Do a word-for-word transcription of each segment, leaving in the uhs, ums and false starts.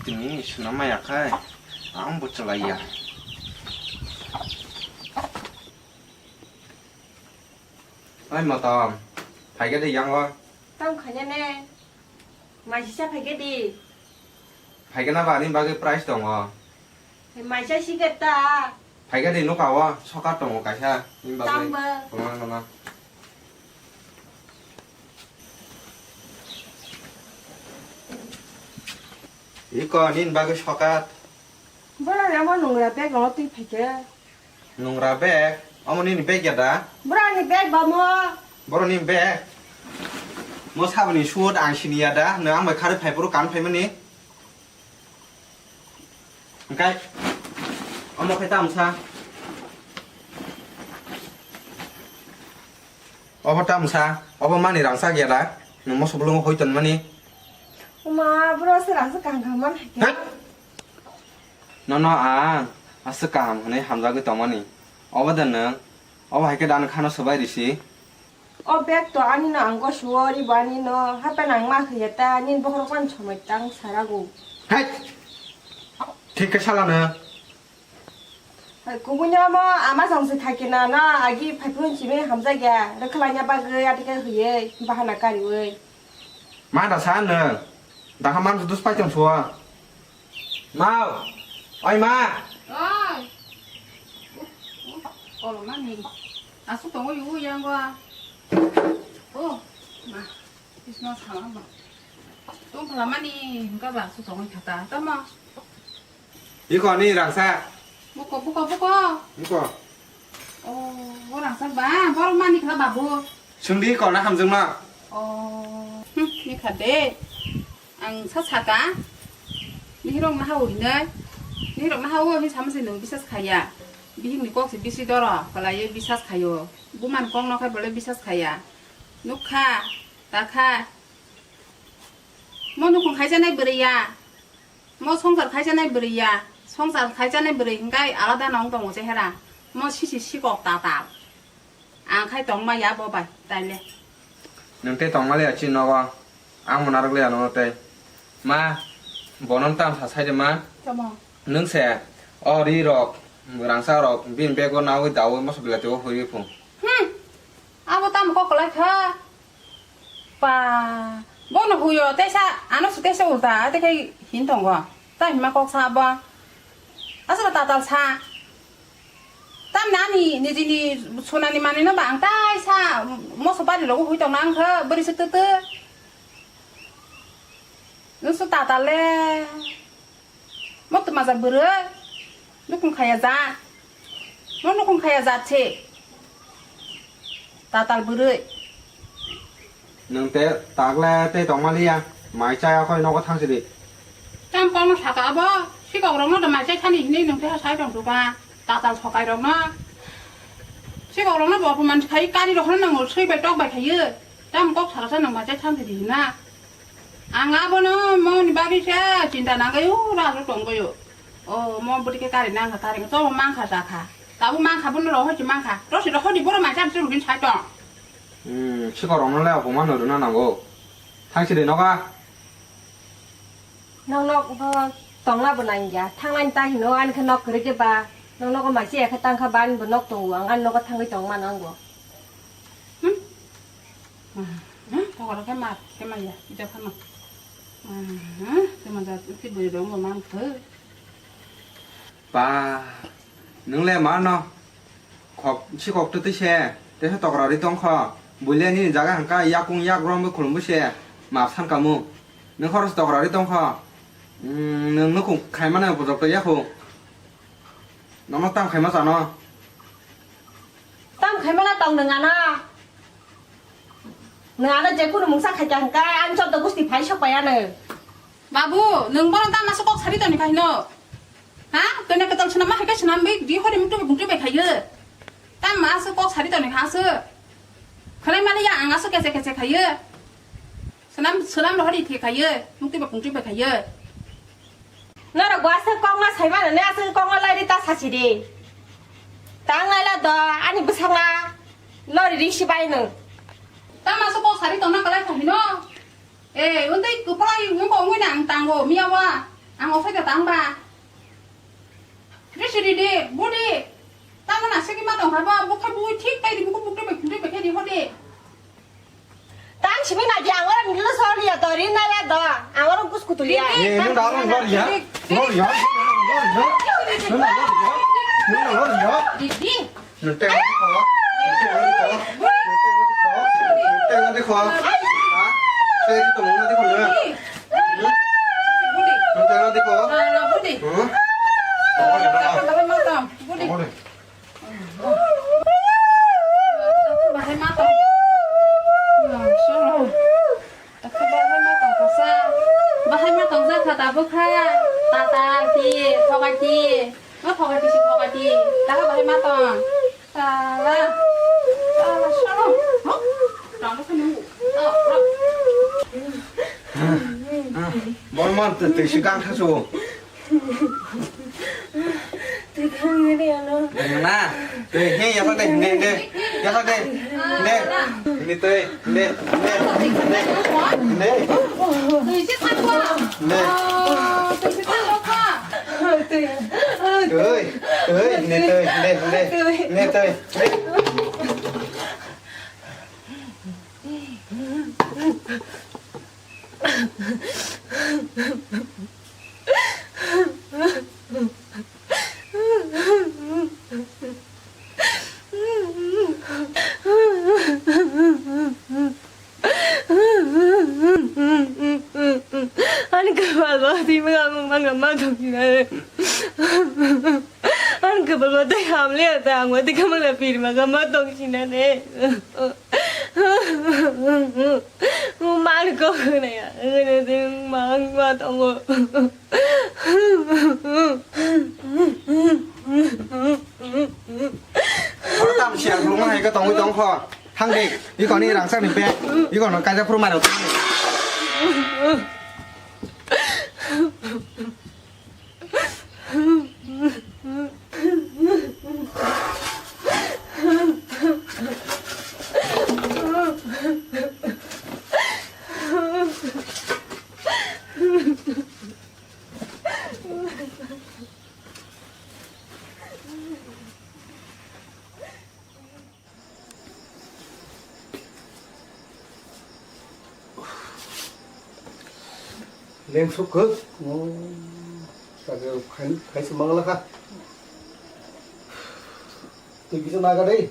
Tini swnam maya khai, ang bo chwlaiya. Oi Motom, phaikhe de yango. Tamo khaina ne? Maisisa phaikhe di. Phaikhe na ba ani bagwi price tongo. Maisa sikhe ta. Phaikhe di nuka o sokat tongo kaisa. Ni bagwi. Tamba. Tongna nana. Iko nini bagwi sokat. Bora ramo nungra bag no twi phaikhe. Nungra bag? Omo nini bag ya da? Bora ni bag ba mo. Boro ni bag? Mo saboni suit ang sini ya da? Nang ang bai khari phai phuru kan phaimani. Engkai omo khai tamsa. Obo tamsa, obo mani rangchak ya da? Nang moso bolong hoi ton mani. Uma, bro se rangchak kaham kaham man hai. Hek! Nono ang aswk kaham hwnwi hamjagwi tongmani. Obo da nwng? Obo hai khe da nwng khano swbai risi. O bag to ani no ang go suo ri bo ani no hape nang ma khaya ta nini bokhorok mani somoi tang sarago. Hai! Thik khe sala nwng. Hai kubui no mo ama jong se thai khe na na agi phai phun chimi hamjak ya rwkhlai ya bagwi ati khe hwiye bahana kariwi. Ma da sa nwng. Dakha man dus pai tong suo. Mau! Oi ma! Oi! Kolomani. Aswk tongo yu yango. Oh, ma. Bisno sama ma. Tong phalamani hingka ba aswk tongo thata. Tamo. Iko ni rangsa. Buko, buko, buko. Iko. Oh, orang sa ba, borok mani kha babu. Sungdi ko na hamjung na. Oh, hmm, ni kha de. Ang sa saka. Bihirok na hau hinai. Bihirok na hau hi samse nung bisas khaya. Bihik ni kok se bisi doro, kalaye bisas khayo. Buman kok no khai bole bisas khaya. Nukha, takha. Mo nukung khaisa nai bwrwi ya. Mo songchar khaisanai bwrwi ya, songchar khaisanai bwrwi hwnkhe alada no wng tongo chehera. Mo sisi sikok tatal. Ang khai tongma ya bo bai, taile. Nwng tei tongma le ya chini nogo, ang bo narwk le ya nono tei. Ma, bono tamo sa sai de ma? Tamo. Nwng se, o ri rok, rangchak rok, bini bego nawi dawi moso belai teibo hurwi phung. Hmm, abo tamo kok kwlai kha. Pa, bono huyo, teisa, ano su teisa ulta, ate kai hin tongo. Ta hima kok sa bo. Asala tatal sa. Tam nani, nijini sunani mani no bang tai sa, moso bari rogo hui tong nang kha, bari se tutu. Nusu tatal le. Mo twma jak bwrwi. Nukung khaya jak. Mo nukung khaya jak se. Tatal bwrwi. Nwng te takle tei tongma liya. Mai chaya khoi nogo thang sidi. Tam kono saka abo. Sikok rokno da mai chai thani hinwi nwng te sai tong suka. Tatal sokai rokno. Sikok rokno bo apman khai kari rokno nango sui bai tok bai khayo. Tam kok saka sa nwng mai chai thang sidi hina. Ang abono moni bagwi se chinta nangwi ura aro tongwi. O mo bwtwi khe kari nangkha kari khe chobo mankha jakha. Tabuk mankha bono rohor se mankha. Rosi rohor di boro mankha se rugin sai tong. Hmm, sikorokno le aphuman no rwna nango. Thang sidi noga. Nokno bo tongna bo nangya. Thanglai ta hino ani khe nok kwrwi khe ba. Nokno ko maisi ekhe tangkha ba ani bo nok tongo. Ang ani nogo thangwi tongma nango. Hmm. Hmm, tokoro khe ma, khe ma ya, ija phano. Hmm, khe ma ja, khe bui rong bo mang khe. Ba, nwng le ma no? Khok, si khok twtwi se, tesa tokra ri tong kho. Buile nini jaga hangka yakung yak rom bo khulum bo se, ma san kamu. Nwng khoro se tokra ri tong kho. Hmm, nwng nukhung khai mano bojok to yakung. Nono tam khaima chano? Tam khaima na tong nwng ano. Nwng ano je kunu mungsa khaikha hwnkhe ani chobdo gusti phai sok pai ano. Babu, nwng bono tam aswk kok sari toni kha hino? Ha? Toni kwtal swnam ma hai khe swnam bai di hori mutu bai bungtwi bai khayo. Tam ma aswk kok sari toni kha aswk. Khwnai mani ya ang aswk kese kese khayo. Swnam, swnam rohori thwi khayo, muktwi ba pungtwi bai khayo. Norok bo aswk kokno sai mano, ne aswk kokno lairi ta sasi di. Tang nai la do, ani bwsakna lori ri si bai nung. Tama aswk kok sari tongna kwlai kha hino? Eh, undi kwplai wngko wngwi na ang tango, miya wa. Ang ophai da tang ba. Re siri de, budi. Tamo na segi ma tong ba, bukha bui thik tai di, buku bukde bai khunde bai khe di hode. Tang simi na di, ang ora milo sor ya to, rin na ya do. Ang ora kus kutu ya. Ye, nung da rong lor ya. Lor ya. Lor ya. Nung da lor ya. Nung da lor ya. Didi. Nung teng di ko. Nung teng di ko. Nung teng di ko. Nung teng di ko. Ha? Teng di ko, nung di ko, nung. Budi. Nung teng di ko. Budi. Hmm? Bahai ma tong. Budi. Bahai ma tong. Bahai ma tong kasa. Bahai ma tong jakha tabukha. Tata ti, thokai ti. Ma thokai ti si thokai ti. Taha bahai ma tong. Sala. Sala, sala. Hop. Tamo kanu. Hop, hop. Bolman te te si gang thasu. Twi thang nini ano. Na, twi he yasa de, ne, ne. Yasa de, ne. Ni twi, ne, ne, ne, ne. Twi si thang ba. Ne. Oh, twi si thang ba. Twi. Twi, twi, ne twi, ne, ne. Ne twi. Ani kwpal bo twi mwnga mwnga ma thok sinai. Ani kwpal bo twi ham le ta ang bo twi kwmang na pir ma ma thok sinai. Mani kok hwnaya, hwnwi mang ma tongo. Tam siya khuluma hai ka tongwi tongkho. Thangdi, iko ni rangchak ni bag, iko no kaisa phuru maro. Leng suk khe. Oh, saka khai, khai se mangla kha. Twi kisa naga dei.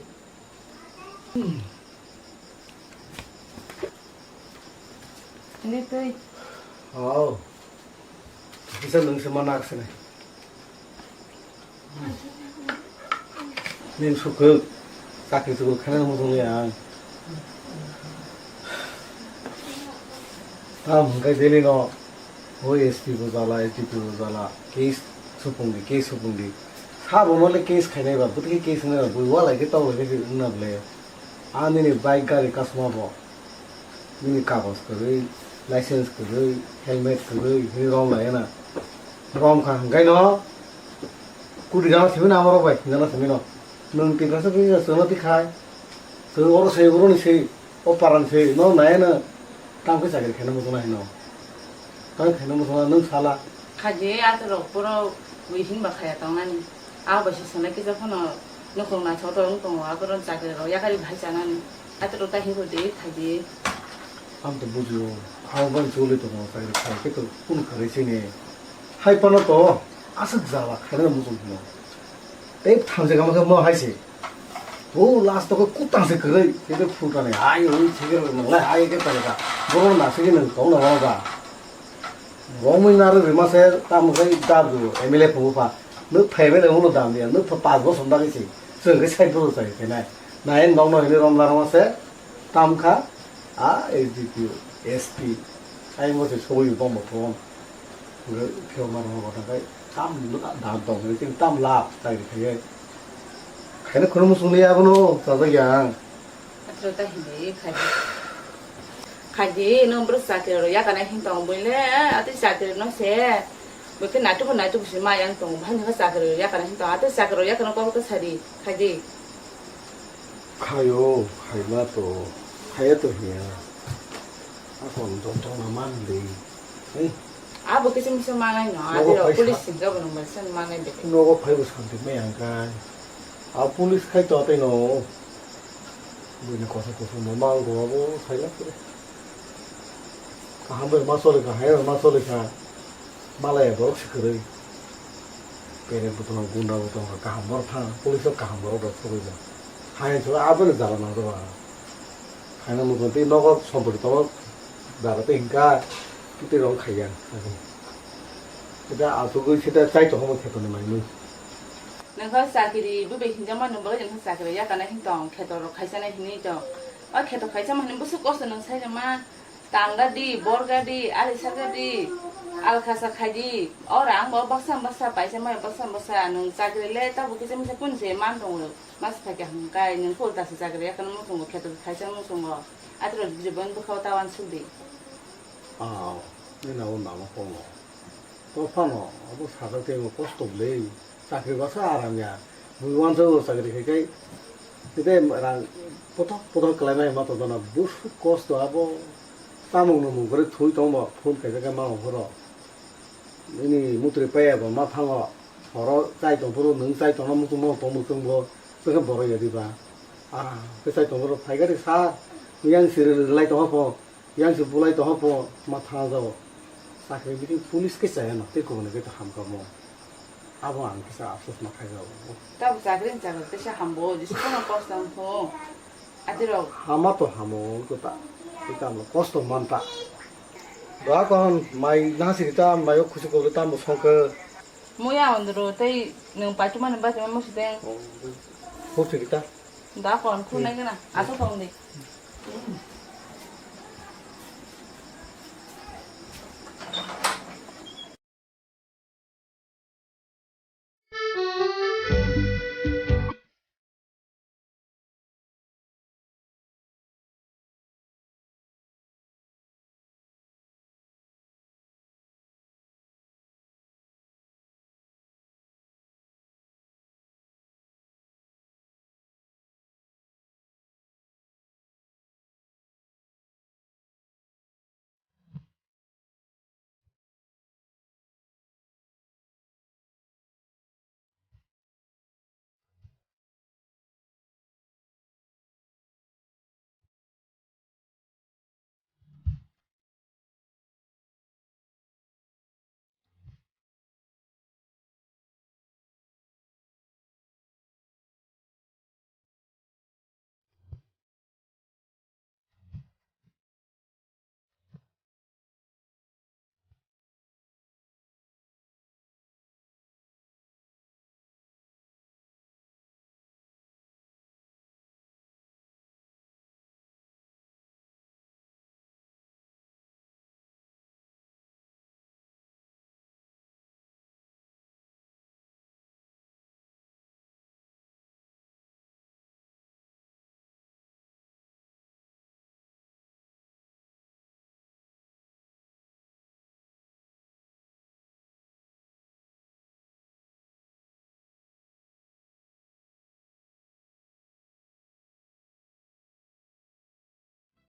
Hindi twi. Oh. Kisa nung se manak sene. Nini sukuk, chakri chukri khaina muchungya ang. Tam hwnkhe Delhi no, o S P bo jala, S D P bo jala, case supungdi, case supungdi. Sabo mole case khainai ba, bwtwi case wngnai ba, bui walai khe tawlai khe wngna bwlai. A nini bike gari kasuma bo. Nini kagoj kwrwi, license kwrwi, helmet kwrwi, hwnwi rom lai na. Rom kha hwnkhe no, kudi gana simi no amorok bai, gana simi no. Nwng Tiprasa khe chwngno twi khai. Chwng oro se, oro ni se, o paran se, no nai no. Tamo khe chakri khaina muchungna hino. Tamo khaina muchungna nwng sala. Khaji atorok borok bui hinba khaya tongnani. A bai se sanai kisa phano nukhung naithok wng tongo, aborok chakri rok yakari bahai chanani. Atorok ta hinkhor de khaidi. Ang to bujio, ang bai choli tongo, chakri khai khe to kunu kharwi sini. Hai phano to aswk jala khaina muchung phano. Tei thamse kama khe mo hai se. O last to kutang se kwrwi, se khe phutani hai oi se khe nanglai hai khe tongkha. Borok na se khe nwng tong na ba. Romwi naro rima se tamo khe dab du M L A phungo pha. Nwk phe M L A uno dam dia, nwk pha panch bosor dagi se. Chwng khe side bosor chai khe nai. Nai nokno hini rom larama se tam kha. A S D P O, S P. Ai mo se soi bombo phone. Nwk pheo mar ho bata kai. Tam dam tong hini tam lap tai khe. Khaina khunu musung ni abono chajak yang. Atro ta hini khaji. Khaji, nwng bwrwk chakri rw yakana hin tong bwle, atwi chakri no se. Bwkhe naituk naituk se ma yang tong, bhai nokha chakri rw yakana hin tong, atwi chakri rw yakana kok ta sadi, khaji. Khayo, khaima to, khaya to hiya. Akon to tongna man de. Hei. Abo kisa misa manai no, Nogo adi rok paisa. Police sing jabo nung bai sen manai bede. Nogo phaibo santi maya hwnkhai. A police khai to tei no. Buini kosa kusu no mango abo saila kore. Kaham bai ma sole ka, hai ma sole ka. Malaya borok si kwrwi. Pere butono gunda butono kaham borok thang, police o kaham borok rok sogwi ba. Hai so abo ni jala nang ba. Hai no mukon tei nogo sompori tongo. Jara tei hingka, tei rong khaiya. Sida asugwi sida chai tongma kheto ni mai mui. Nangkha chakiri, bube hinjama nung bagwi nangkha chakiri, yakana hin tong, kheto rok khaisa na hinwi tong. O kheto khaisa mani busuk kosto nung sai ma, tangga di, borga di, ali sarga di, alkhasa khai di. Ora ang bo baksa baksa paisa mai baksa baksa nung chakiri le, tabo kisa misa kun se man tongo. Mas phai khe hwnkai, nwng khe ulta se chakri ya, khe muchungo kheto khaisa muchungo. Atwrok jibon bwkhao ta uansuk di. Ah, nini abo namo phongo. To phano, abo sajak tei kosto bwle. Chakri basa aram ya. Bui uansuk chakri khai khai. Tei rang pothok pothok khlai mai ma tongna busu kosto abo. Tamung no mung kore thui tongbo phone kaisa khe ma phoro. Nini mutri paya bo ma thango. Horo chai tong phuru nwng chai tongno muchung no tong muchung bo. Tei khe borok ya diba. Ah, khe chai tong phuru phai gari sa. Yang si rwlai tong pho. Yang si bulai tong pho. Ma thango jao. Chakri biting police khe chaya no. Tei kubuni khe to hamkha mo. Abo ang kisa afsus ma khai jao. Tabo chakri ni chakri tesa hambo. Jisi kono kosto ang pho. Adirok. Hama to hamo, ko ta. Ko ta mo kosto man ta. Doa kon mai nasi kita mai o khusi ko ta mo songke. Muya ondro tei nwng paituma ni bati mo sideng. Ko ti kita. Da kon khunai gana. Ato tong di.